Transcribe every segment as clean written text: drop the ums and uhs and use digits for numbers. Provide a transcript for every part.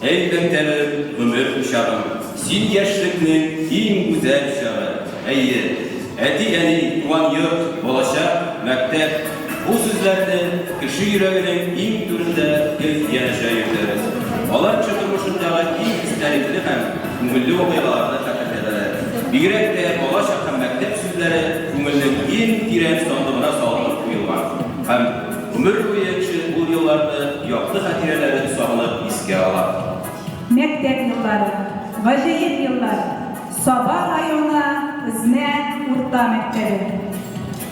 Әй, мәктәбем, гомер учагым, Син яшьлекнең иң гүзәл чагы. Әйе, әти-әни, туган йорт, балачак, мәктәп, бу сүзләрне кеше йөрәгенең иң түрендә гел янәшә йөртәбез. Алар кеше тормышындагы иң истәлекле һәм күңелле вакыйгаларны хәтерләтәләр. Бигрәк тә балачак һәм мәктәп сүзләре күңелнең иң тирән сандыгына салынып куелган һәм Гомер буе кеше ул елларны якты хатирәләрен сагынып искә ала. Мәктәп еллары, гаҗәеп еллар. Саба районы Эзмә урта мәктәбе.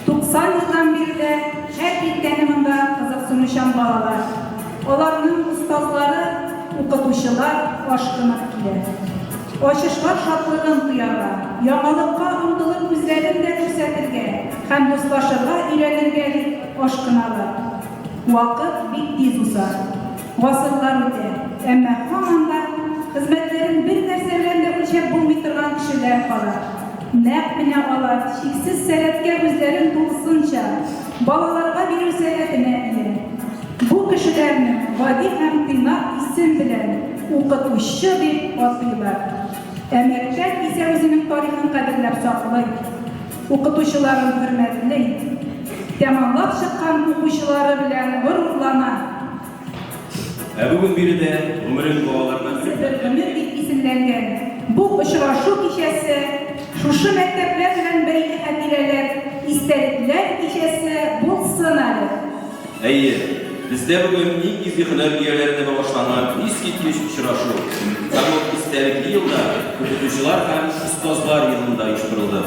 90 елдан бирле һәр иртәне монда кызыксынучан балалар, аларның остазлары, укытучылар ашкынып килә. Ачышлар шатлыгын тоярга, яңалыкка омтылып үзләрен дә күрсәтергә һәм дуслашырга өйрәнергә дип Ашкыналар. Вакыт бик тиз уза. Гасырлар үтә. Әмма һаман да хезмәтләрен бер нәрсә белән дә үлчәп булмый торган кешеләр кала. Нәкъ менә алар чиксез сәләткә үзләрен тулысынча балаларга бирү сәләтенә ия. Бу кешеләрне гади һәм тыйнак исем белән укытучы дип атыйлар. Ә мәктәп исә үзенең тарихын кадерләп саклый. Укытучыларын хөрмәтли, тәмамлап чыккан укучылары белән горурлана. Ә бүген биредә гомерен балаларына Үзе бер гомер дип исемләнгән бу очрашу кичәсе шушы мәктәпләр белән бәйле хатирәләр, истәлекләр кичәсе булсын әле. Әйе, бездә бүген иң изге һөнәр ияләренә багышланган искиткеч очрашу һәм ул истәлекле елда, Укытучылар һәм остазлар елында оештырылды.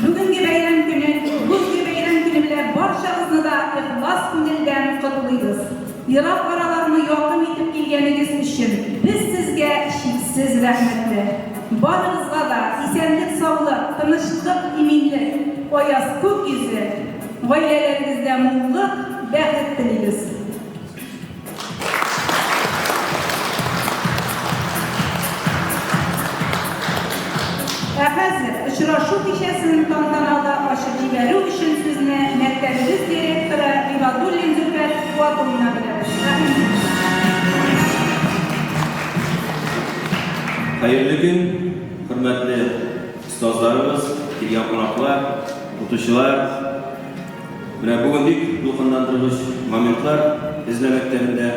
Бүгенге бәйрәм көне, бүгенге бәйрәм көне белән барчагызны да ихлас күңелдән котлыйбыз. Ерак араларны якын итеп килгәнегез өчен без сезгә чиксез рәхмәтле. Барыгызга да исәнлек-саулык, тынычлык, иминлек, аяз күк йөзе, Гаиләләрегездә муллык, бәхет телибез. Ә хәзер очрашу кичәсен тантаналы ачып җибәрү өчен сүзне мәктәбебез директоры Гыйбадуллин Зөфәр Фуат улына бирәбез. Рәхим итегез. Хәерле көн, хөрмәтле остазларыбыз, килгән кунаклар, укытучылар. Менә бүген бик дулкынландыргыч моментлар Эзлә мәктәбендә.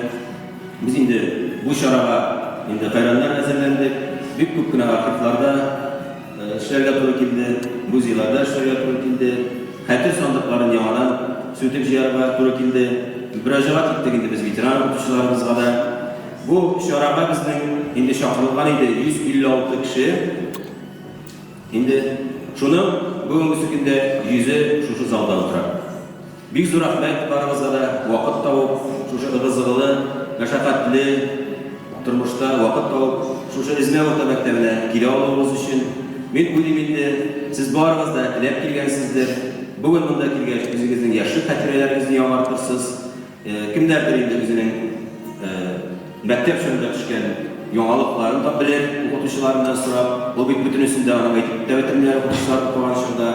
Без инде бу чарага инде хәйраннар әзерләндек. Бик күп кенә архивларда эшләргә туры килде, музейларда эшләргә туры килде. Хәтер сандыкларын яңадан сүтеп җыярга туры килде. Мөрәҗәгать иттек инде без ветеран укытучыларыбызга да. Бу чарага безнең инде чакырылган иде 156 кеше. Инде шуның бүгенгесе көндә йөзе шушы залда утыра. Бик зур рәхмәт барыгызга да, вакыт табып, шушы ыгы-зыгылы, мәшәкатьле тормышта вакыт табып, шушы Эзмә урта мәктәбенә килә алуыгыз өчен. Мин уйлыйм инде, сез барыгыз да теләп килгәнсездер. Бүген монда килгәч, үзегезнең яшьлек хатирәләрегезне яңартырсыз. Кемнәрдер инде үзенең мәктәп чорында төшкән яңалыкларын да белер, укытучыларыннан сорап. Ул бит бөтенесен дә аның әйтеп тә бетермиләр укытучылар укыган чорда.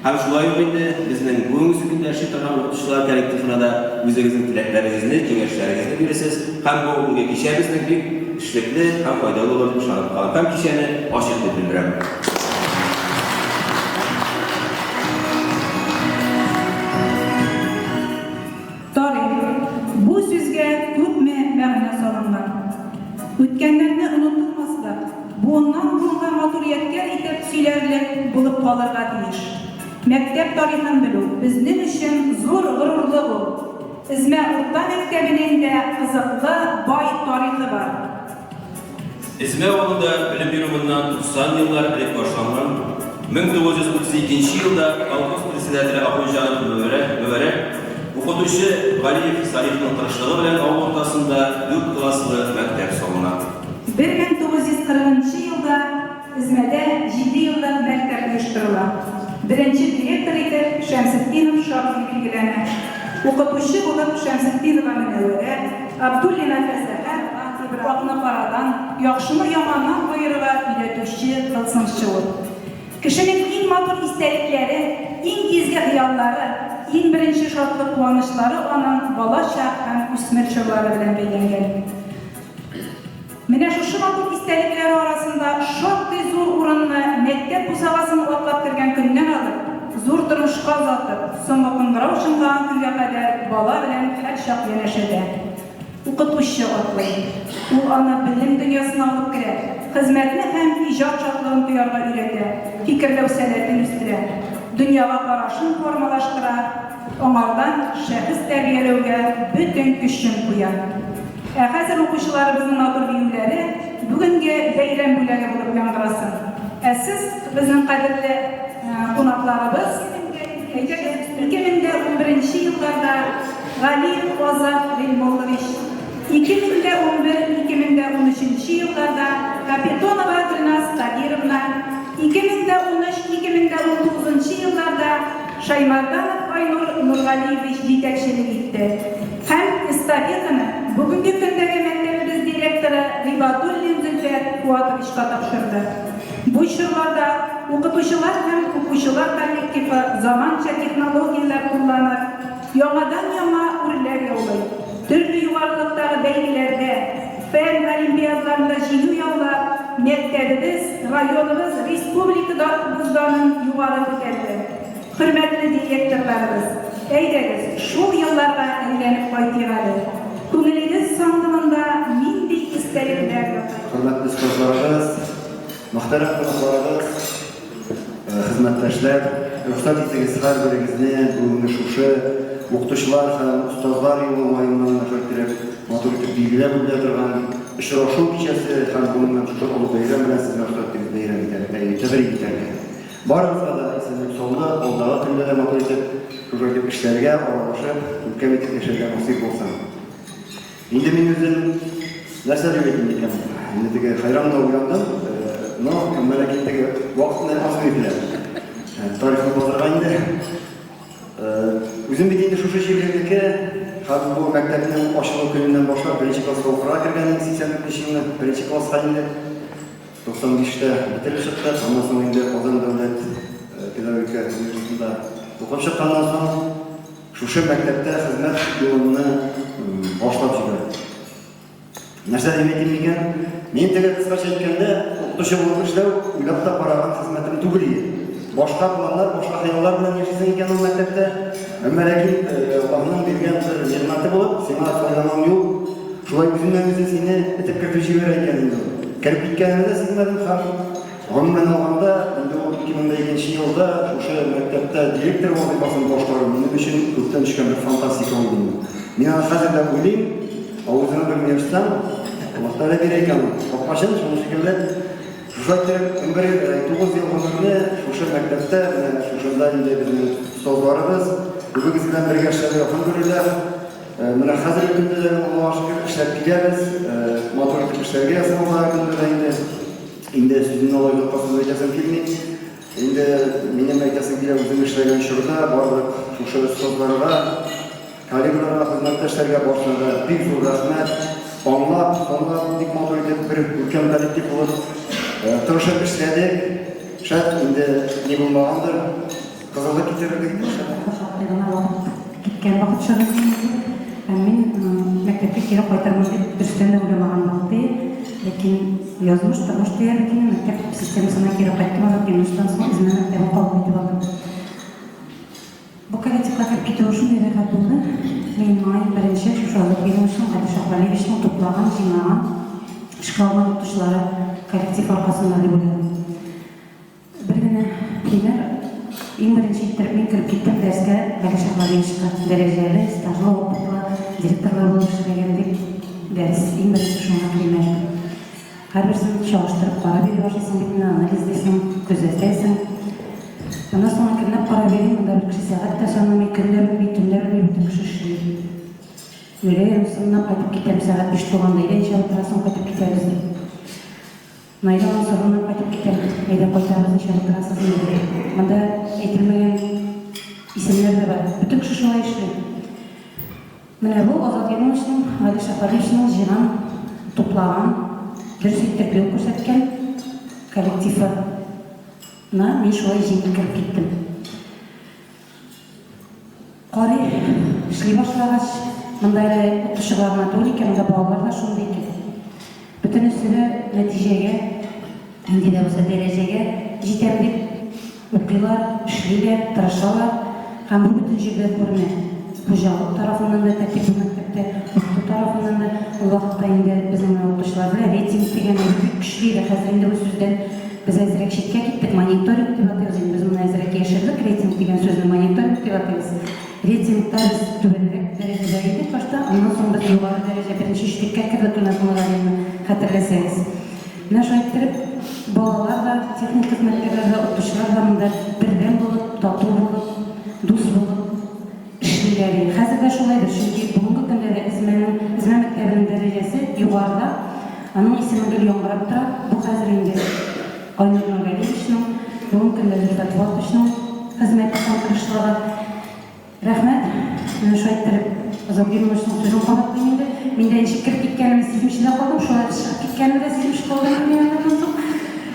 Һәм шулай ук инде безнең бүгенге көндә эшли торган укытучылар коллективына да үзегезнең теләкләрегезне, киңәшләрегезне бирерсез. Һәм бу бүгенге кичә безнең бик эшлекле һәм файдалы булыр дип ышанып калам. Һәм кичәне ачык дип белдерәм. Тарих. Бу сүзгә күпме мәгънә салынган. Үткәннәрне онытылмаслык, буыннан-буынга матур ядкәр итеп сөйләрлек булып калырга тиеш. Мәктәп тарихын белү, безнең өчен зур горурлык ул. Эзмә урта мәктәбенең дә кызыклы, бай тарихы бар. Эзмә авылында белем бирү моннан 90 еллар элек башланган. 1932 нче елда колхоз председателе Ахунҗанов Мөбәрәк, Мөбәрәк, укытучы Галиев Салихның тырышлыгы белән авыл уртасында дүрт класслы мәктәп салына. 1940 нчы елда Эзмәдә җидееллык мәктәп оештырыла. Беренче директор итеп Шәмсетдинов Шакир билгеләнә. Укытучы булып Шәмсетдинова Мөнәвәрә, Абдуллина Фәсәхәт, Акны карадан, яхшыны яманнан аерырга өйрәтүче тылсымчы ул. Кешенең иң матур истәлекләре, иң изге хыяллары, иң беренче шатлык-куанычлары аның балачак һәм үсмер чорлары белән бәйләнгән. Менә шушы матур истәлекләре арасында шактый зур урынны мәктәп бусагасын атлап кергән көннән алып, зур тормышка озатып, соңгы кыңгырау чыңлаган көнгә кадәр бала белән һәрчак янәшәдә укытучы атлый. Ул аны белем дөньясына алып керә, хезмәтне һәм иҗат шатлыгын тоярга өйрәтә, фикерләү сәләтен үстерә, дөньяга карашын формалаштыра, аңардан шәхес тәрбияләүгә бөтен көчен куя. Ә хәзер укучыларыбызның матур биюләре бүгенге бәйрәм бүләге булып яңгырасын. Ә сез, безнең кадерле кунакларыбыз, әйдәгез, 2011 нче елларда Галиев Азат Гыйльмуллович, 2011-2013 нче елларда Капитонова Гөлназ Тагировна, 2013-2019 нчы елларда Шаймарданов Айнур Нургалиевич җитәкчелек итте һәм эстафетаны бүгенге көндәге мәктәбебез директоры Гыйбадуллин Зөлфәт Фуатовичка тапшырды. Бу чорларда укытучылар һәм укучылар коллективы заманча технологияләр кулланып, яңадан-яңа үрләр яулый, төрле югарылыктагы бәйгеләрдә, фән олимпиадаларында җиңү яулап, мәктәбебез, районыбыз, республикабыз данын югары күтәрде. Хөрмәтле директорларыбыз, әйдәгез, шул елларга әйләнеп кайтыйк әле. Күңелегез сандыгында нинди истәлекләр ята? Хөрмәтле остазларыбыз, мөхтәрәм кунакларыбыз, хезмәттәшләр, рөхсәт итегез һәрберегезне бүгенге шушы Укытучылар һәм остазлар елы уңаеннан иттереп, матур итеп билгеләп үтелә торган очрашу кичәсе һәм гомумән шушы олы бәйрәм белән сезне рөхсәт итегез бәйрәм итәргә, тәбрик итәргә. Барыгызга да исәнлек-саулык, алдагы көндә дә матур итеп, шушы итеп эшләргә, аралашып, күркәм итеп яшәргә насыйп булсын. Инде мин үзем нәрсә дип әйтим икән? Инде теге хәйран да уйландым, но әмма ләкин теге вакытны аз бирделәр. Тарихны базарга инде. Үзем бит инде шушы җирлекнеке, һәм бу мәктәпнең ачылу көненнән башлап беренче класска укырга кергән идем, 84 елны, беренче класска инде. 95 тә бетереп чыктык, аннан соң инде Казан дәүләт педагогика университетында укып чыкканнан соң, шушы мәктәптә хезмәт юлымны башлап җибәрдем. Нәрсә дип әйтим микән? Мин теге кыскача әйткәндә, укытучы булып эшләү уйлап та караган хезмәтем түгел иде. Башка планнар, башка хыяллар белән яшисең икән ул мәктәптә. Әмма ләкин Аллаһның биргән бер нигъмәте булып, сиңа сайлаган юл шулай үзеннән-үзе сине этеп кертеп җибәрә икән инде ул. Кереп киткәнемне дә сизмәдем һәм гомумән алганда, инде ул 2002 елда шушы мәктәптә директор вазыйфасын башкару минем өчен күктән төшкән бер фантастика булды инде. Мин аны хәзер дә уйлыйм, авызына бер ни ачсаң, Аллаһ Тәгалә бирә икән ул капкачын, шуның шикелле. Шулай итеп, 11, 9 ел гомерне шушы мәктәптә, менә шушында инде безнең остазларыбыз, күбегез белән бергә эшләдек, алхәмдүлилләһ. Менә хәзерге көндә дә, Аллага шөкер, эшләп киләбез. Матур итеп эшләргә язсын алдагы көндә дә инде. Инде сүземне алай озакка сузып әйтәсем килми. Инде минем әйтәсем килә, үзем эшләгән чорда барлык шушы остазларга, коллегаларга, хезмәттәшләргә барысына да бик зур рәхмәт. Аңлап, санлап, бик матур итеп бер күркәм коллектив булып тырышып эшләдек. Шәт, инде ни булмагандыр, кызыллык китерерлек. Шактый гына вакыт киткән вакыт чоры инде. Һәм мин мәктәпкә кире кайтырмын дип дөрестән дә уйламаган вакыт иде. Ләкин язмыш, тормыш дияр бит инде, мәктәп системасына кире кайттым, Азат Юныстан соң үземә мәктәбен кабул итеп алдым. Бу коллективка кереп китүе шундый рәхәт булды. Мин моңа иң беренче шушы Азат Юнысның, Гали Шаһвәлиевичның туплаган, җыйнаган, эшкә алган укытучылары коллектив аркасында дип уйладым. Бер генә пример, иң беренче иттереп мин кереп киттем дәрескә Гали Шаһвәлиевичка, дәрәҗәле, стажлы, опытлы директорлар булып эшләгән дип, дәрес иң беренче шуңа пример. Һәрберсен чагыштырып карап йөри башлыйсың бит инде, анализлыйсың, күзәтәсең. Аннан соң әкренләп карап йөрим, монда бер кеше сәгать тә санамый, көн дә белми, төн дә белми, бөтен кеше эшли. Өйлә ярымсыннан кайтып китәм, сәгать биш тулганда, әйдә ничә утырасың, кайтып китәбез дип. Наилә Мансуровна кайтып китәм. Әйдә кайтабыз, ничә утырасыз инде. Монда әйтелмәгән исемнәр дә бар. Бөтен кеше шулай эшли. Менә бу Азат Гыйльмовичның, Гали Шәфәгыевичның җыйган, туплаган, дөрес иттереп юл күрсәткән коллективы на мин шулай җиңел кереп киттем. Карый, эшли башлагач, монда әле укытучылар гына түгел икән, монда балалар да шундый икән. Бөтенесе дә нәтиҗәгә, нинди дә булса дәрәҗәгә җитәм дип укыйлар, эшлиләр, тырышалар. Һәм бу бөтен җирдә күренә. Хуҗалык тарафыннан да тәртип бу мәктәптә, укыту тарафыннан да. Ул вакытта инде безнең менә укытучылар белә, рейтинг дигән әйбер бик көчле иде. Хәзер инде бу сүздән без әзрәк читкә киттек, мониторинг дип атыйбыз инде. Без моны әзрәк яшердек, рейтинг дигән сүзне мониторинг дип атыйбыз. Рейтингта без түбәнрәк дәрәҗәдә идек башта, аннан соң без югары дәрәҗә, беренче өчлеккә кердек, менә Нургалиевны хәтерләсәгез. Менә шулай иттереп, балалар да, техник хезмәткәрләр дә, укытучылар да монда бердәм булып, тату булып, дус булып эшлиләр иде. Хәзер дә шулайдыр, чөнки бүгенге көндә дә Эзмәнең, Эзмә мәктәбенең дәрәҗәсе югарыда, аның исеме гел яңгырап тора. Бу хәзер инде Айнур Нургалиевичның, бүгенге көндә Зөлфәт Фоатовичның хезмәте һәм тырышлыгы. Рәхмәт. Менә шулай иттереп, Азат Гыйльмовичның сүзен кабатлыйм инде. Мин дә ничек кереп киткәнемне сизмичә дә калдым, шулай ук чыгып киткәнемне дә сизмичә калдым инде аннан соң.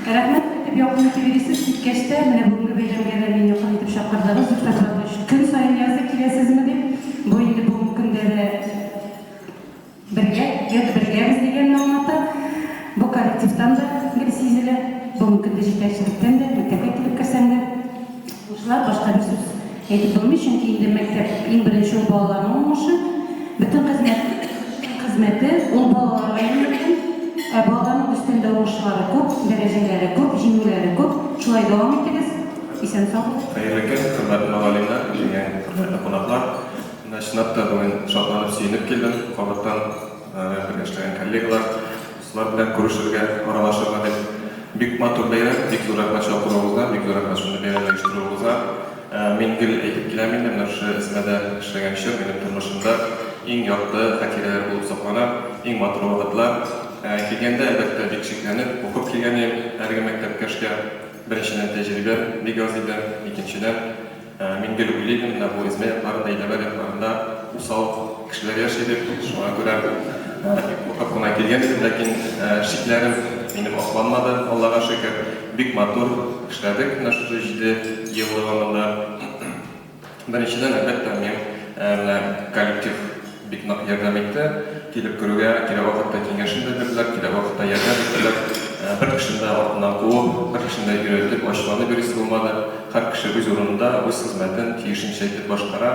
Рәхмәт, итеп якын итеп йөрисез. Киткәч тә, менә бүгенге бәйрәмгә дә мине якын итеп чакырдыгыз. Зөлфәт Фоатович көн саен язды, киләсезме дип. Бу инде бүгенге көндә дә Бергә, гел бергәбез дигәнне аңлата. Бу коллективтан да гел сизелә. Бүгенге көндә җитәкчелектән дә, мәктәпкә килеп керсәң дә. Укучылар, башка бер сүз әйтеп булмый, чөнки инде мәктәп иң беренче ул балаларның уңышы. Бөтен хезмәт, хезмәте ул балаларга юнәлгән. Ә балаларның өстән дә уңышлары күп, дәрәҗәләре күп, җиңүләре күп. Шулай дәвам итегез. Исән-сау булыгыз. Хәерле көн, хөрмәтле мөгаллимнәр, килгән хөрмәтле кунаклар! Менә чынлап та бүген шатланып, сөенеп килдем. Кабаттан бергә эшләгән коллегалар, дуслар белән күрешергә, аралашырга дип. Бик матур бәйрәм, бик зур рәхмәт чакыруыгызга, бик зур рәхмәт шундый бәйрәм оештыруыгызга. Мин гел әйтеп киләм инде, менә шушы Эзмәдә эшләгән чор минем тормышымда иң якты хатирәләр булып саклана, иң матур вакытлар. Килгәндә, әлбәттә, бик шикләнеп, куркып килгән идем әлеге мәктәпкә эшкә. Беренчедән, тәҗрибәм бик аз иде, икенчедән, Мин гел уйлыйм, менә бу Эзмә якларында, Иләвәр якларында усал кешеләр яши дип. Шуңа күрә бик куркып кына килгән идем, ләкин шикләрем минем акланмады, Аллага шөкер. Бик матур эшләдек менә шушы җиде ел дәвамында. Беренчедән, әлбәттә, мин менә коллектив Бик нык ярдәм итте. Килеп керүгә, кирәк вакытта киңәшен дә бирделәр, кирәк вакытта ярдәм иттеләр. Бер кешене дә артыннан куып, бер кешене дә өйрәтеп, ачуланып йөрисе булмады. Һәр кеше үз урынында, үз хезмәтен тиешенчә итеп башкара.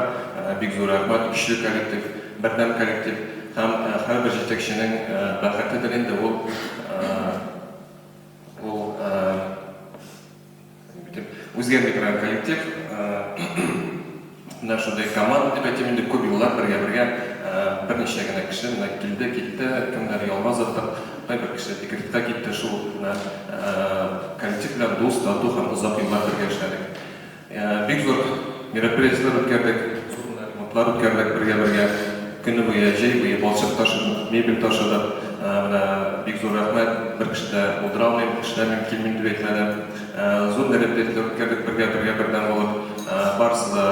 Бик зур рәхмәт. Көчле коллектив, бердәм коллектив. Һәм һәрбер җитәкченең бәхетедер инде ул, ул. Үзгәрми торган коллектив. Менә шундый команда дип әйтим инде, күп еллар бергә-бергә берничә генә кеше менә килде, китте, кемнәр ялгыз артык, кайбер кеше декретка китте, шул менә коллектив белән дус, тату һәм озак еллар бергә эшләдек. Бик зур мероприятиеләр үткәрдек, зур менә ремонтлар үткәрдек бергә-бергә. Көне буе, җәй буе балчык ташыдык, мебель ташыдык. Менә бик зур рәхмәт, бер кеше дә булдыра алмыйм, эшләмим, килмим дип әйтмәде. Зур мероприятиеләр үткәрдек бергә-бергә бердәм булып. Барысы да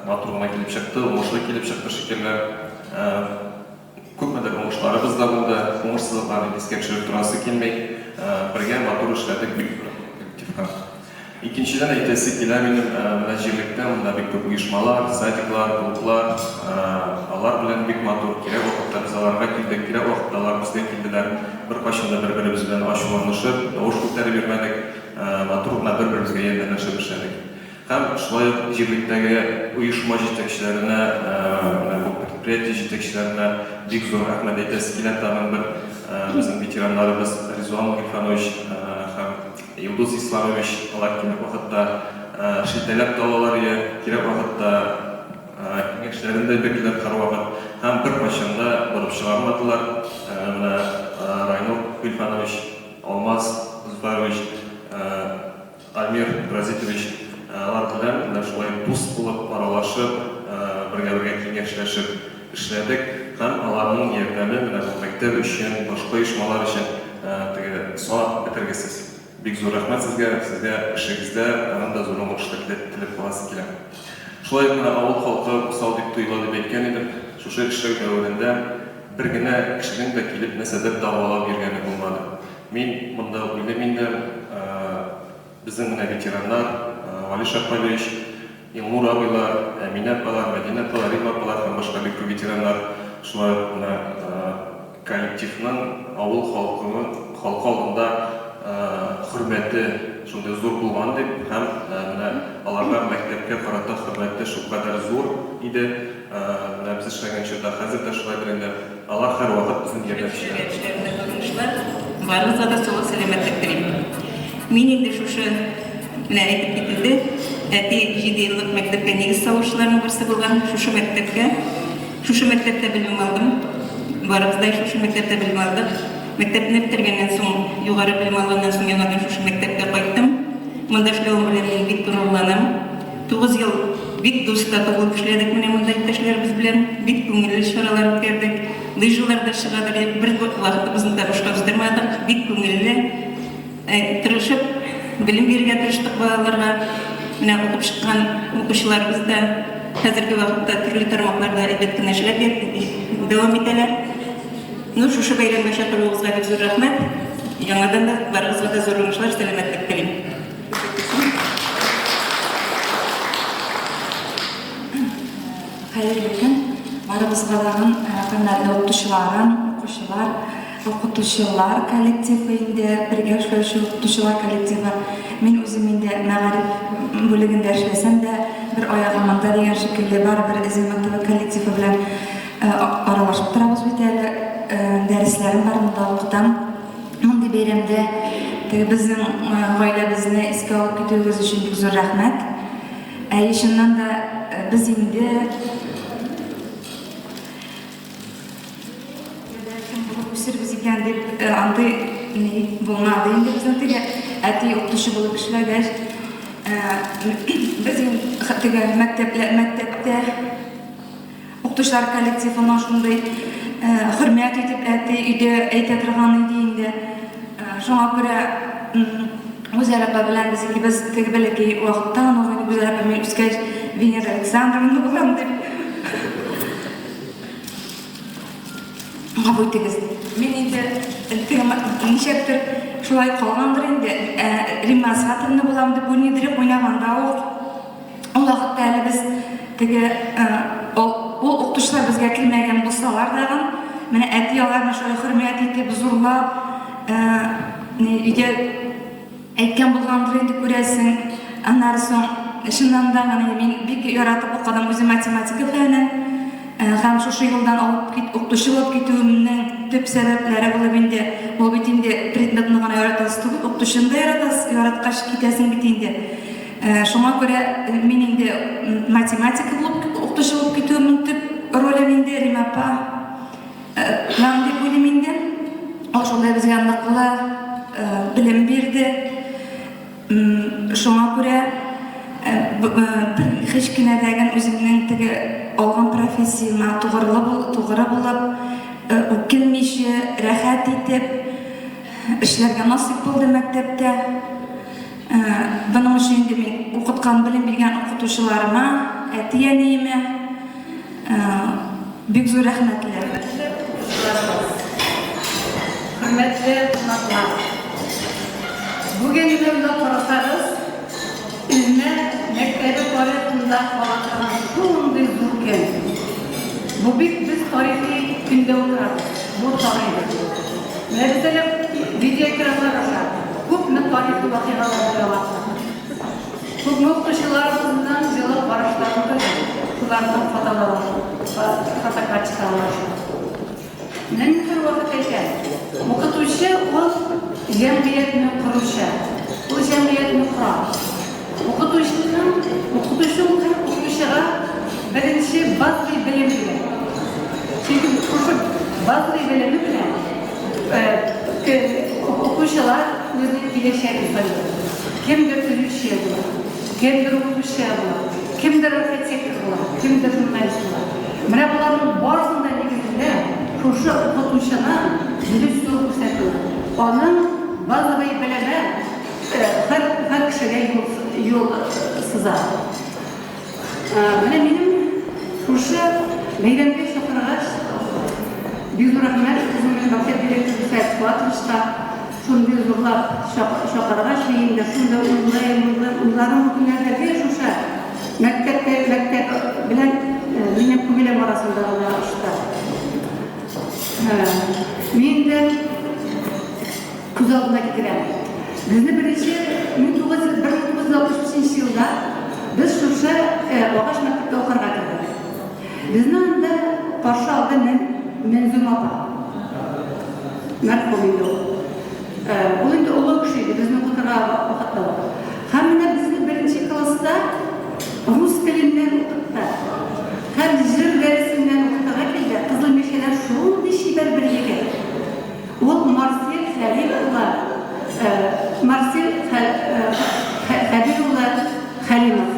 матур гына килеп чыкты, уңышлы килеп чыкты шикелле. Күпмедер уңышларыбыз да булды, уңышсызлыкларны искә төшереп торасы килми. Бергә матур эшләдек, бик зур рәхмәт коллективка. Икенчедән әйтәсе килә минем, менә җирлектә монда бик күп оешмалар, садиклар, клублар, алар белән бик матур, кирәк вакытта без аларга килдек, кирәк вакытта алар безгә килделәр. Беркайчан да бер-беребез белән ачуланышып, тавыш күтәреп йөрмәдек, матур гына бер-беребезгә ярдәмләшеп эшләдек. Һәм шулай ук җирлектәге оешма җитәкчеләренә, менә бу предприятие җитәкчеләренә бик зур рәхмәт әйтәсе килә. Тагын бер безнең ветераннарыбыз Ризван Гыйльфанович һәм Илдус Исламович, алар кирәк вакытта шелтәләп тә алалар иде, кирәк вакытта киңәшләрен дә бирделәр һәрвакыт һәм беркайчан да борып чыгармадылар. Менә Райнур Гыйльфанович, Алмаз Зөфәрович, Альмир Разитович алар белән менә шулай дус булып, аралашып, бергә-бергә киңәшләшеп эшләдек һәм аларның ярдәме менә бу мәктәп өчен, башка оешмалар өчен теге санап бетергесез. Бик зур рәхмәт сезгә, сезгә эшегездә тагын да зур уңышлар теләп каласы килә. Шулай ук менә авыл халкы усал дип тоела дип әйткән идем. Шушы эшләү дәверендә бер генә кешенең дә килеп нәрсәдер дәгъвалап йөргәне булмады. Мин монда уйлыйм инде, безнең менә ветераннар, Вали Шәкъбалевич, Илнур абыйлар, Әминә апалар, Мәдинә апалар, Римма апалар һәм башка бик күп ветераннар, шулай ук менә коллективның авыл халкының халкы алдында хөрмәте шундый зур булган дип һәм менә аларга мәктәпкә карата хөрмәте шулкадәр зур иде. Менә без эшләгән чорда хәзер дә шулайдыр инде. Алар һәрвакыт безнең ярдәмчеләр. Эшләрендә уңышлар, барыгызга да саулык, сәламәтлек телим. Мин инде шушы, менә әйтеп кителде, әти җидееллык мәктәпкә нигез салучыларның берсе булган, шушы мәктәпкә, шушы мәктәптә белем алдым. Барыбыз да шушы мәктәптә белем алдык. Мәктәпне бетергәннән соң, югары белем алганнан соң яңадан шушы мәктәпкә кайттым. Монда эшләвем белән мин бик горурланам. 9 ел бик дус, тату булып эшләдек менә монда иптәшләребез белән. Бик күңелле чаралар үткәрдек. Лыжаларда чыга идек, бер вакытыбызны да бушка уздырмадык. Бик күңелле, тырышып белем бирергә тырыштык балаларга. Менә укып чыккан укучыларыбыз да хәзерге вакытта төрле тармакларда әйбәт кенә эшләп дәвам итәләр. Ну, шушы бәйрәмгә чакыруыгызга бик зур рәхмәт. Яңадан да барыгызга да зур уңышлар, сәламәтлек телим. Хәерле көн! Барыбызга тагын хөрмәтле укытучыларым, укучылар, укытучылар коллективы инде, бергә эшләүче укытучылар коллективы. Мин үзем инде мәгариф бүлегендә эшләсәм дә, бер аягым монда дигән шикелле, барыбер Эзематова коллективы белән аралашып торабыз бит әле. Дәресләрем бар, монда укытам. Мондый бәйрәмдә теге безнең гаиләбезне искә алып китүегез өчен бик зур рәхмәт. Әйе, чыннан да без инде кем булып үсербез икән дип андый ни булмады инде безнең теге әти укытучы булып эшләгәч, без теге мәктәплә мәктәптә Укытучылар коллективына шундый хөрмәт итеп әти өйдә әйтә торган иде инде. Шуңа күрә Гүзәл апа белән без икебез теге бәләкәй вакытта гына ук инде Гүзәл апа мин үскәч Венера Александровна булам дип. Гафу итегез. Мин инде теге ничектер шулай калгандыр инде. Римма Асхатовна булам дип уйныйдыр уйнаганда ук. Ул вакытта әле без теге ул укытучылар безгә килмәгән булсалар дагын, менә әти аларны шулай хөрмәт итеп, зурлап, өйдә әйткән булгандыр инде, күрәсең. Аннары соң, чыннан да, менә мин бик яратып укыдым үзем математика фәнен. Һәм шушы юлдан алып кит, укытучы булып китүемнең төп сәбәпләре булып инде, ул бит инде предметны гына яратасы түгел, укытучыны да яратасы, яраткач китәсең бит инде. Шуңа күрә мин инде математика булып укытучы булып китүемнең төп ролен инде Рима апа дан дип уйлыйм инде. Ул шундай безгә ныклы белем бирде. Шуңа күрә бер һич кенә дә үземнең теге алган профессиямә тугрылы тугры булып, үкенмичә, рәхәт итеп эшләргә насыйп булды мәктәптә. Моның өчен инде мин укыткан, белем биргән укытучыларыма, әти-әниемә бик зур рәхмәтле. Хөрмәтле укытучыларыбыз, хөрмәтле кунаклар! Бүген менә уйлап карасагыз, Эзмә мәктәбе тарихында кала торган шундый зур көн. Бу бик без тарихи көндә утырабыз, бу тарих. Менә без әле видеоэкраннар аша күпме тарихи вакыйгалар күрә алабыз. Күпме укытучыларыбызның җылы карашларын тойдык, шуларның фотолары, фотокарточкалары аша. Менә мин һәрвакыт әйтәм, укытучы ул җәмгыятьне коручы, ул җәмгыятьне кора. Укытучының, укытучы ул һәр укучыга беренче базовый белем бирә. Чөнки шушы базовый белеме белән укучылар үзенең киләчәген сайлый. Кемдер төзүче була, кемдер укытучы була, кемдер архитектор була, кемдер журналист була. Менә боларның барысының да нигезендә шушы укытучының дөрес юл күрсәтүе, аның базовый белеме һәр һәр кешегә юл юл сыза. Менә минем шушы бәйрәмгә чакыргач, бик зур рәхмәт үземнең мәктәп директоры Сәет Фуатовичка, шундый зурлап чакыргач, мин инде шундый уйлыйм, уйлыйм, уйларым бу көннәрдә гел шушы мәктәптә, мәктәп белән минем күңелем арасында гына очты. Мин инде күз алдына китерәм. Безне беренче 1965 елда без шушы агач мәктәпкә укырга кердек. Безне анда каршы алды Мәнзүм апа. Мәрхүм инде ул. Ул инде олы кеше иде, безне укытырга вакытта ук. Һәм менә безне беренче класста рус теленнән укытты. Һәм җыр дәресеннән укытырга килде. Кызыл Мишәдән шундый чибәр бер егет. Ул Марсель Хәлил улы, Марсель Хәбир улы Хәлимов.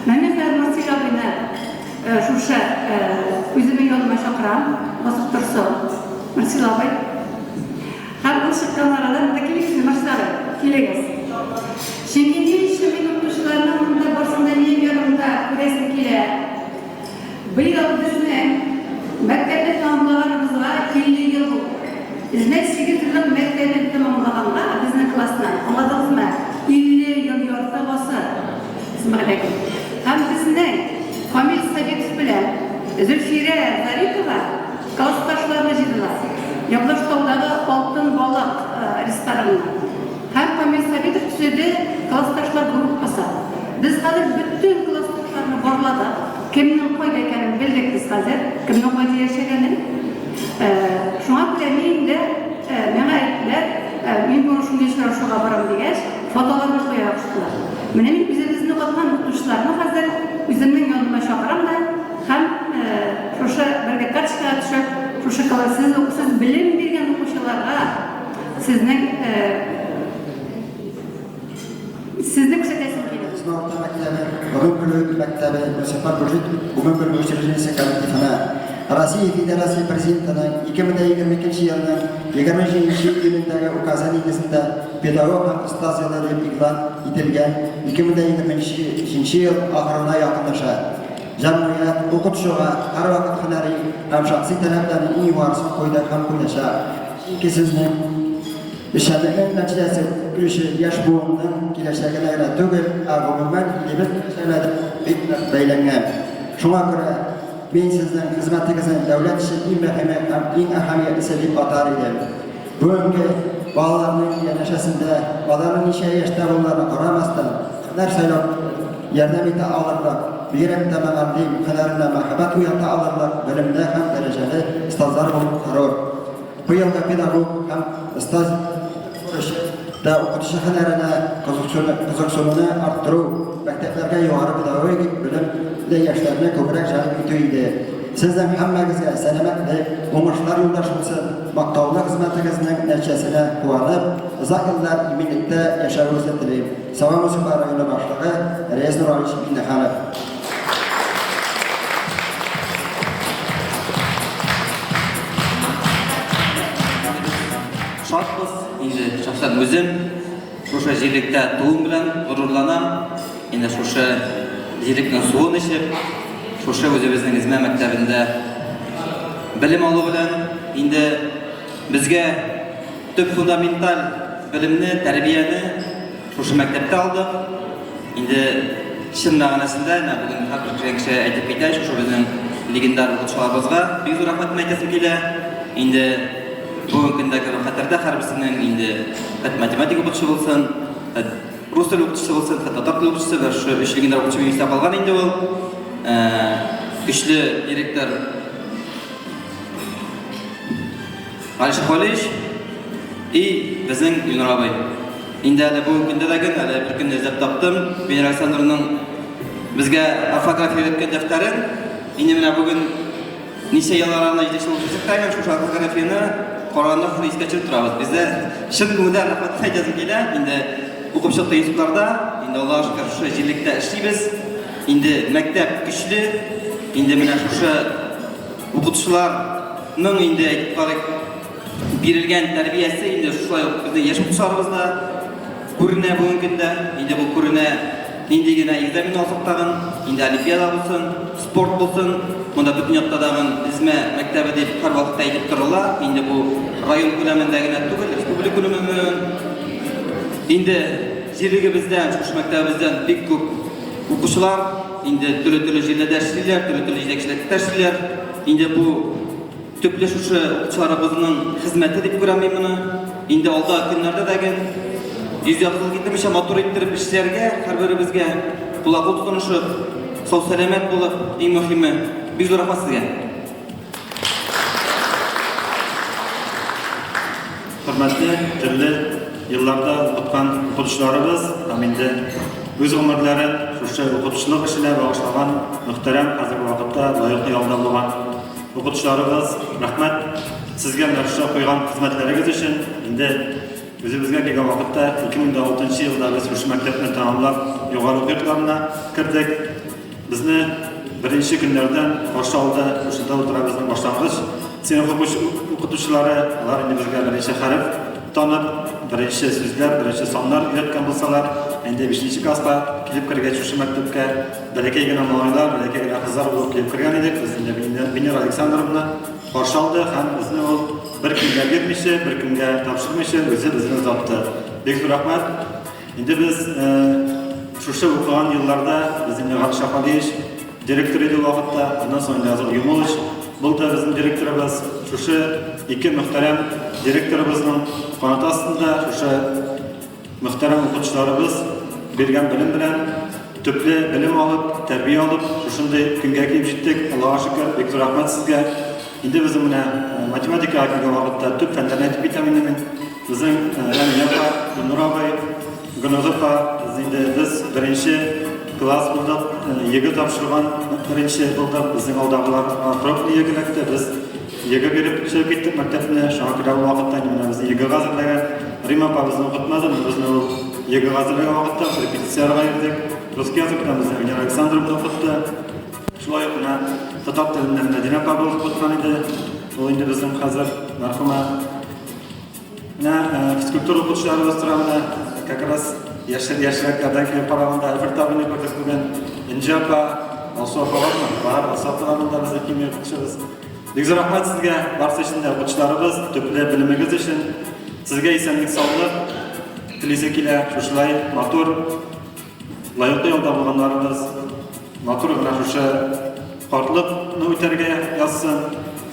Менә мин хәзер Марсель абыйны шушы үземнең яныма чакырам, басып торсын. Марсель абый. Һәм ул чыккан арада монда килегез инде, Марсель абый, килегез. Чөнки ни өчен мин укытучыларның монда барсын да минем янымда күрәсем килә. Быел безнең мәктәпне тәмамлаганыбызга 50 ел булды. Эзмә сигезьеллык мәктәбен тәмамлаганга безнең классны, аңладыгызмы, 50 ел ярты гасыр. Исмәгыйль. Һәм безнең Камил Сабитов белән Зөлфирә Зарипова классташларны җыйдылар. Явлаштаудагы Алтын балык ресторанына. Һәм Камил Сабитов төзеде классташлар группасы. Без хәзер бөтен классташларны барладык. Кемнең кайда икәнен белдек без хәзер, кемнең кайда яшәгәнен. Шуңа күрә мин инде, миңа әйттеләр, мин бүген шундый очрашуга барам дигәч, фотоларны куярга куштылар. Менә мин үзебезне укыткан укытучыларны хәзер үземнең яныма чакырам да һәм шушы бергә карточкага төшеп, шушы сез, сез белем биргән укучыларга Сезнең сезне күрсәтәсем килә. Эзмә урта мәктәбе, гомумбелем мәктәбе, муниципаль бюджет гомумбелем учреждениесе коллективына Россия Федерация Президентының 2022 елның 27 июлендәге указы нигезендә Педагог һәм остаз елы дип игълан ителгән 2023 ел ахырына якынлаша. Җәмгыять укытучыга һәрвакыт һөнәри һәм шәхси таләпләрнең иң югарысын куйды һәм куячак. Чөнки сезнең эшчәнлекнең нәтиҗәсе үсеп килүче яшь буынның киләчәгенә генә түгел, ә гомумән илебез киләчәгенә дә бик нык бәйләнгән. Шуңа күрә мин сезнең хезмәтегезне дәүләт өчен иң мөһиме һәм иң әһәмиятлесе дип атар идем. Бүгенге балаларның янәшәсендә, аларның ничә яшьтә булуларына карамастан, һөнәр сайлау ярдәм итә алырлык, бигрәк тә мөгаллим һөнәренә мәхәббәт уята алырлык белемле һәм дәрәҗәле остазлар булу зарур. Быелгы педагог һәм остаз бурычы да укытучы һөнәренә кызыксынуны арттыру, мәктәпләргә югары педагогик белемле яшьләрне күбрәк җәлеп итү иде. Сезнең һәммәгезгә сәламәтлек, уңышлар юлдаш булсын, мактаулы хезмәтегезнең нәтиҗәсенә куанып, озак еллар иминлектә яшәвегезне телим. Саба муниципаль районы башлыгы Рәис Нургалиевич Миңнеханов. Шатбыз, инде шәхсән үзем шушы җирлектә тууым белән горурланам. Инде шушы җирлекнең суын эчеп, шушы үзебезнең Эзмә мәктәбендә белем алу белән инде безгә төп фундаменталь белемне, тәрбияне шушы мәктәптә алдык. Инде чын мәгънәсендә, менә бүген һәрбер килгән кеше әйтеп китә, шушы безнең легендар укытучыларыбызга бик зур рәхмәтемне әйтәсем килә. Инде бүгенге көндә кебек хәтердә һәрберсенең инде хәт математика укытучы булсын, хәт рус теле укытучысы булсын, хәт татар теле укытучысы, бер шушы өч легендар укытучы минем истә калган инде ул. Көчле директор Алишер Халилович и безнең Илнур абый. Инде әле бүгенге көндә дә көн, әле бер көнне эзләп таптым. Венера Александровның безгә орфография өйрәткән дәфтәрен. Инде менә бүген ничә ел араны җитәкче булып эшләсәк тә, шушы орфографияне караганда шуны искә төшереп торабыз. Бездә чын күңелдән рәхмәт әйтәсем килә. Инде укып чыктык институтларда, инде Аллага шөкер, шушы җирлектә эшлибез. Инде мәктәп көчле, инде менә шушы Укытучыларның инде әйтеп карыйк, бирелгән тәрбиясе инде шулай ук безнең яшь укытучыларыбызда күренә бүгенге көндә. Инде бу күренә нинди генә экзамен алсак тагын, инде олимпиада булсын, спорт булсын, монда бөтен якта тагын Эзмә мәктәбе дип һәрвакытта әйтеп торыла. Инде бу район күләмендә генә түгел, республика күләмендә. Инде җирлегебездән, шушы мәктәбебездән бик күп укучылар Инде төрле-төрле җирләрдә эшлиләр, төрле-төрле җитәкчелектә эшлиләр. Инде бу Төпле шушы укытучыларыбызның хезмәте дип күрәм мин моны. Инде алда көннәрдә дә гел йөз яктылык китермичә матур иттереп эшләргә һәрберебезгә кулга-кул тотынышып, сау-сәламәт булып, иң мөһиме. Бик зур рәхмәт сезгә. Хөрмәтле төрле елларда укыткан укытучыларыбыз һәм инде үз гомерләрен шушы укытучылык эшенә багышлаган мөхтәрәм хәзерге вакытта лаеклы ялда булган укытучыларыбыз, рәхмәт сезгә менә шушы куйган хезмәтләрегез өчен. Инде үзебезгә килгән вакытта 2006 нчы елда без шушы мәктәпне тәмамлап югары уку йортларына кердек. Безне беренче көннәрдән каршы алды, шушында утыра безнең башлангыч сыйныф укытучылары, алар инде безгә беренче хәреф танып, беренче сүзләр, беренче саннар өйрәткән булсалар, инде бишенче класска килеп кергәч шушы мәктәпкә бәләкәй генә малайлар, бәләкәй генә кызлар булып килеп кергән идек, без инде Венера Александровна каршы алды һәм безне ул беркемгә бирмичә, беркемгә тапшырмыйча үзе безне озатты. Бик зур рәхмәт. Инде без шушы укыган елларда без инде Гатыш Ахмадиевич директор иде ул вакытта, аннан соң инде Азат Юмулович булды безнең директорыбыз. Шушы ике мөхтәрәм директорыбызның канаты астында шушы мөхтәрәм укытучыларыбыз биргән белем белән төпле белем алып, тәрбия алып, шушындый көнгә килеп җиттек. Аллага шөкер, бик зур рәхмәт сезгә. Инде безнең менә математикага килгән вакытта төп фәннәрне әйтеп китәм инде мин. Безнең Рәмилә апа, Илнур абый, Гөлназ апа, без инде без беренче класс булдык, ЕГЭ тапшырган беренче булдык. Безнең алдагылар пробный ЕГЭ эләкте, без ЕГЭ биреп чыгып киттек мәктәпне. Шуңа күрә ул вакытта инде менә безне ЕГЭга әзерләгән. Рима апа безне укытмады, но безне ул ЕГЭга әзерләгән вакытта без репетицияләргә йөрдек. Русский языктан безне Венера Александровна укытты. Шулай ук менә татар теленнән Мәдинә апа укыткан иде. Ул инде безнең хәзер мәрхүмә. Менә физкультура укытучыларыбыз тора менә, как раз яшь яшьрәкләрдән килеп караганда Альфред абыйны күрдек бүген. Энҗе апа, Алсу апа бармы? Бар, Алсу апа да монда безнең химия укытучыбыз. Бик зур рәхмәт сезгә, барысы өчен дә укытучыларыбыз, төпле белемегез өчен. Сезгә исәнлек, саулык телисе килә, шушылай матур Лаеклы ялда булганнарыбыз матур гына шушы картлыкны үтәргә язсын.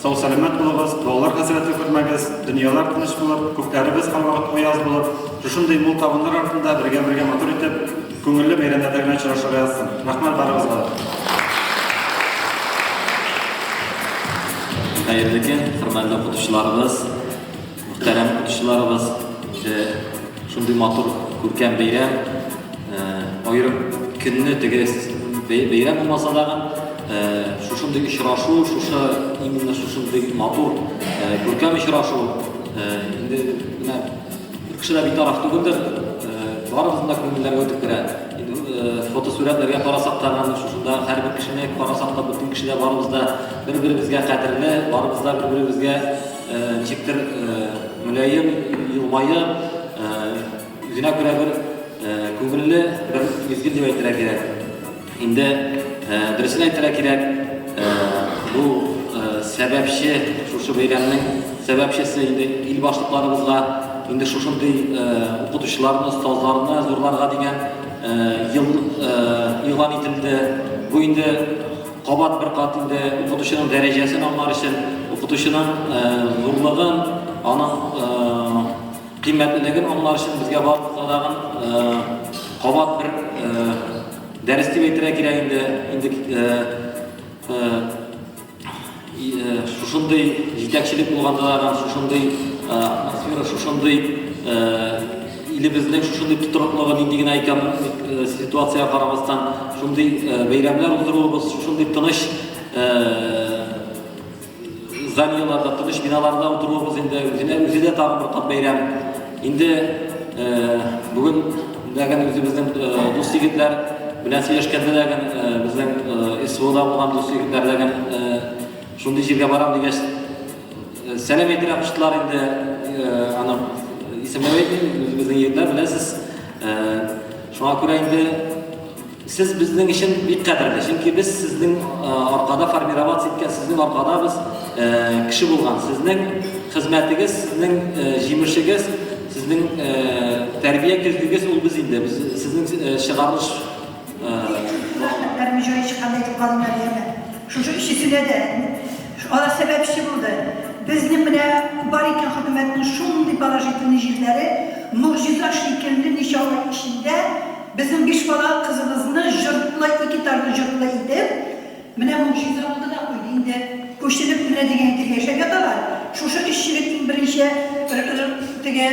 Сау-сәламәт булыгыз, балалар хәсрәте күрмәгез, дөньялар тыныч булып, күкләребез һәрвакыт аяз булып, шушындый мул табыннар артында бергә-бергә матур итеп, күңелле бәйрәмнәрдә генә очрашырга язсын. Рәхмәт барыгызга да. Хәерле көн, хөрмәтле укытучыларыбыз, мөхтәрәм укытучыларыбыз. Инде Шундый матур, күркәм бәйрәм. Аерым көнне теге бәйрәм булмаса дагы, шушындый очрашу, шушы именно шушындый матур, күркәм очрашу, инде менә бер кеше дә битараф түгелдер, барыбызның да күңелләргә үтеп керә. Инде фотосурәтләргә карасак та, шушында һәрбер кешене карасак та, бөтен кеше дә барыбыз да бер-беребезгә кадерле, барыбыз да бер-беребезгә ничектер мөлаем елмаеп, үзенә күрә бер күңелле бер мизгел дип әйтергә кирәк. Инде дөресен әйтергә кирәк, бу сәбәпче, шушы бәйрәмнең сәбәпчесе инде ил башлыкларыбызга, инде шушындый укытучыларны, остазларны зурларга дигән ел игълан ителде. Бу инде Кабат бер кат инде укытучының дәрәҗәсен аңлар өчен, укытучының зурлыгын, аның кыйммәтлелеген аңлар өчен безгә барыбызга тагын кабат бер дәрес дип әйтергә кирәк инде. Инде шушындый җитәкчелек булганда да, шушындый атмосфера, шушындый илебезнең шушындый тотрыклыгы нинди генә экономик ситуациягә карамастан, шундый бәйрәмнәр уздыруыбыз, шушындый тыныч зданиеләрдә, тыныч биналарда утыруыбыз инде үзенә үзе дә тагын бер кат бәйрәм. Инде бүген дәген үзебезнең дус егетләр белән сөйләшкәндә дәген безнең СВОда булган дус егетләр дәген шундый җиргә барам дигәч, сәлам әйтергә куштылар инде, аны исемләп әйтмим, үзебезнең егетләр беләсез. Шуңа күрә инде сез безнең өчен бик кадерле, чөнки без сезнең аркада формироваться иткән, сезнең аркада без кеше булган. Сезнең хезмәтегез, сезнең җимешегез, сезнең тәрбия көзгегез ул без инде. Без сезнең чыгарылыш Рәхмәтләрем җае чыкканда әйтеп калдым әле, яме. Шушы өчесенә дә алар сәбәпче булды. Безнең менә бар икән хөкүмәтнең шундый положительный җирләре, могҗиза шикелле ничә ай эчендә безнең биш бала кызыбызны җортлы, ике этажлы җортлы итеп, менә могҗиза булды да куйды. Инде күченеп менә дигән итеп яшәп яталар. Шушы өч егет иң беренче теге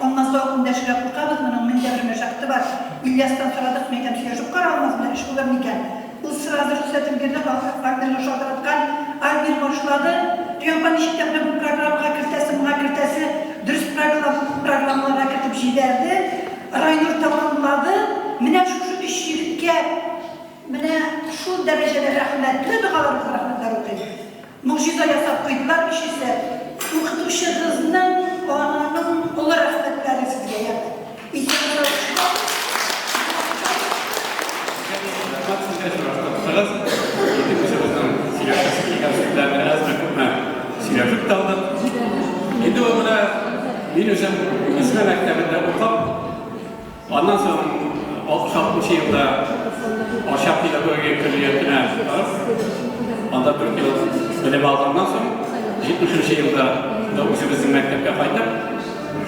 Алмазга ук эндәшергә куркабыз, моның мең дә бер мәшәкате бар. Ильястан сорадык, мәйтәм, сөйләшеп кара, Алмаз белән эш булыр микән? Ул сразу рөхсәтен бирде, Альмирга шалтыраткан, Альмир башлады, Рөянпа ничек тә менә бу программага кертәсе, моңа кертәсе, дөрес программаларга кертеп җибәрде, Райнур тәмамлады, менә шушы өч егеткә менә шул дәрәҗәдә рәхмәтле догаларыбыз, рәхмәтләр укыйм. Могҗиза ясап куйдылар өчесе. Укытучыгызның, ананың олы рәхмәтләре сезгә, яме. Исән-сау эшләгез. Рәхмәт сезгә, очраштырдыгыз. Инде үзебезнең сөйләшәсе килгән сүзләрне әзме-күпме сөйләшеп тә алдык. Инде ул менә мин үзем Эзмә мәктәбендә укып, Аннан соң 66 нчы елда Арча педагогия көллиятенә барып, анда дүрт ел белем алганнан соң, 70 нче елда да үзебезнең мәктәпкә кайтып,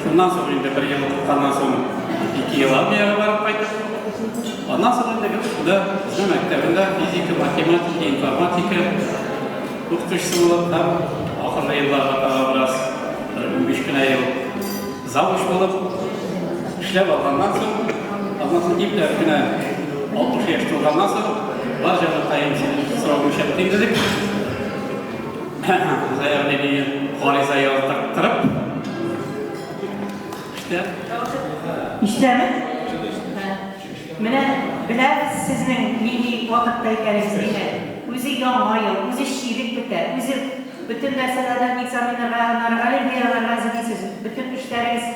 шуннан соң инде бер ел укытканнан соң ике ел армиягә барып кайтып, аннан соң инде гел шунда безнең мәктәбендә физика, математика, информатика укытучысы булып һәм ахыргы елларга таба бераз, бер 15 кенә ел Завуч булып эшләп алганнан соң, аннан соң ипләп кенә 60 яшь тулганнан соң, бар җаныкаем, синең срогың чыкты инде дип, заявление, гариза яздырттырып, эштә. Ишетәме? Менә беләбез сезнең нинди вакытта икәнегезне. Үзе яңа ел, үзе чирек бетә, үзе Бөтен нәрсәләрдән экзаменнарга, аннары олимпиадаларга әзерлисез, бөтен эшләрегез,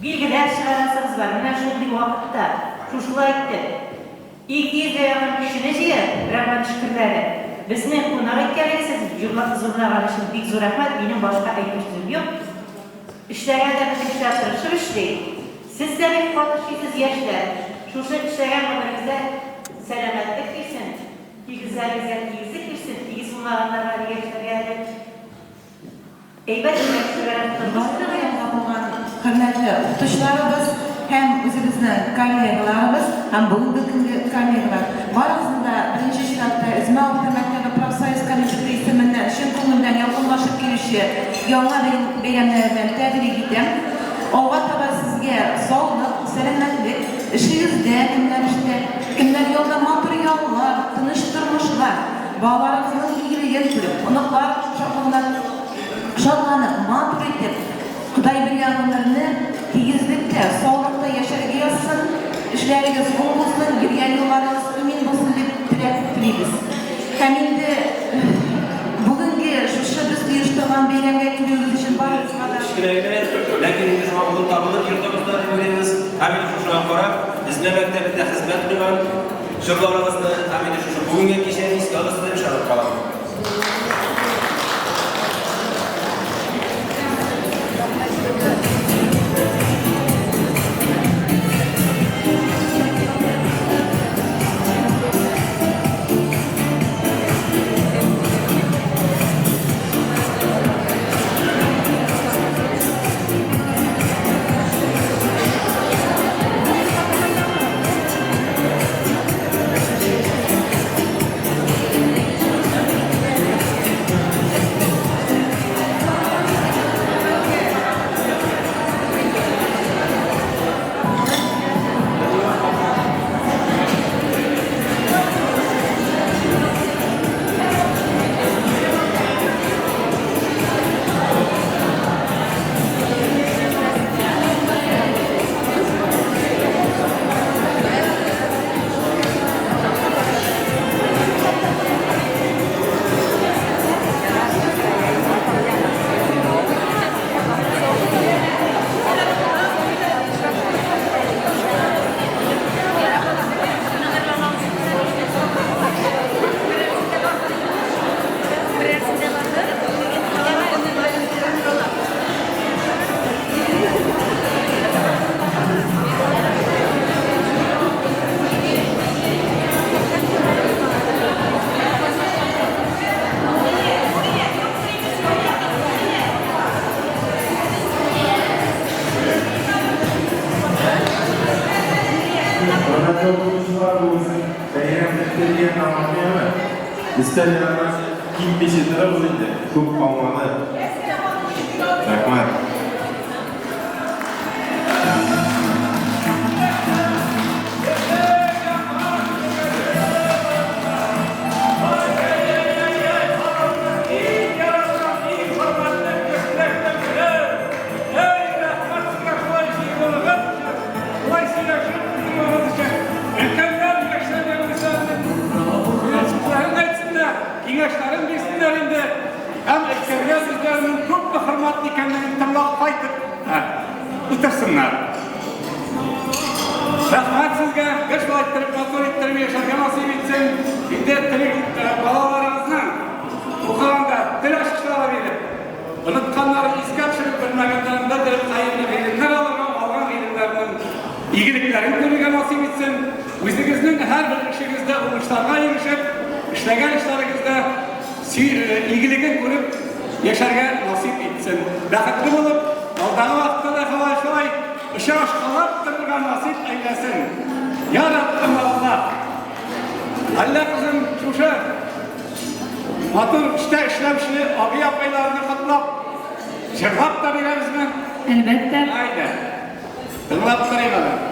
билгеләр чыгарасыгыз бар. Менә шундый вакытта, шушылай итеп, 200 гә якын кешене җыеп, рәхмәт шөкерләре, безне кунак иткәнегез, сез зурлаган өчен бик зур рәхмәт, минем башка әйтер сүзем юк. Эшләгәндә безнең кешеләр тырышып эшли. Сез дә бик каты эшлисез, яшьләр. Шушы эшләгән гомерегездә сәламәтлек бирсен. Тигезләрегезгә тигезлек бирсен, тигез булмаганнарга әле яшьләргә әле әйбәт генә кешеләр тормыш Районда булган хөрмәтле укытучыларыбыз һәм үзебезнең коллегаларыбыз һәм бүгенге көнге коллегалар! Барыгызны да беренче чиратта Эзмә урта мәктәбе профсоюз комитеты исеменнән чын күңелдән якынлашып килүче Яңа ел бәйрәмнәре белән тәбрик итәм. Алга таба сезгә саулык, сәламәтлек, эшегездә, кемнәр эштә, кемнәр ялда, матур яллар, тыныч тормышлар, балаларыгызның игелеген күреп, оныклар шатлыгына шатланып, матур итеп, Ходай биргән гомерне тигезлектә, саулыкта яшәргә язсын, эшләрегез уң булсын, йөргән юлларыгыз имин булсын дип теләк телибез. Һәм инде бүгенге шушы без оештырган бәйрәмгә килүегез өчен барыгызга да. Кечкенә генә, ләкин инде шуңа урын табылыр йортыгызда дип уйлыйбыз. Һәм инде шушыңа карап, Эзмә мәктәбендә хезмәт куйган чорларыгызны һәм инде шушы бүгенге кичәне искә алырсыз дип ышанып калам. Хөрмәтле укытучылар, бу безнең бәйрәм бетте дигәнне аңлатмыймы? Өстәл янына китмичә торыгыз инде, күп калмады. Рәхмәт. Киңәшләрен бирсеннәр инде һәм өлкәннәр үзләренең күпме хөрмәтле икәнлеген тыңлап кайтып утырсыннар. Рәхмәт сезгә, гел шулай иттереп, матур иттереп яшәргә насыйп итсен. Инде телең балаларыгызның укыганда тел ачкычлары биреп, онытканнарын искә төшереп, белмәгәннәрен белдереп, хәерле гыйлемнәр алырга, алган гыйлемнәрнең игелекләрен күрергә насыйп итсен. Үзегезнең һәрбер эшегездә уңышларга ирешеп, эшләгән эшләрегездә игелеген күреп яшәргә насыйп итсен. Бәхетле булып, алдагы вакытта да шулай шулай очрашкалап торырга насыйп әйләсен. Я Раббым Аллаһ! Әллә кызым шушы матур эштә эшләүче абый-апайларны котлап, җырлап та бирәбезме? Әлбәттә. Әйдә. Тыңлап торыйк әле.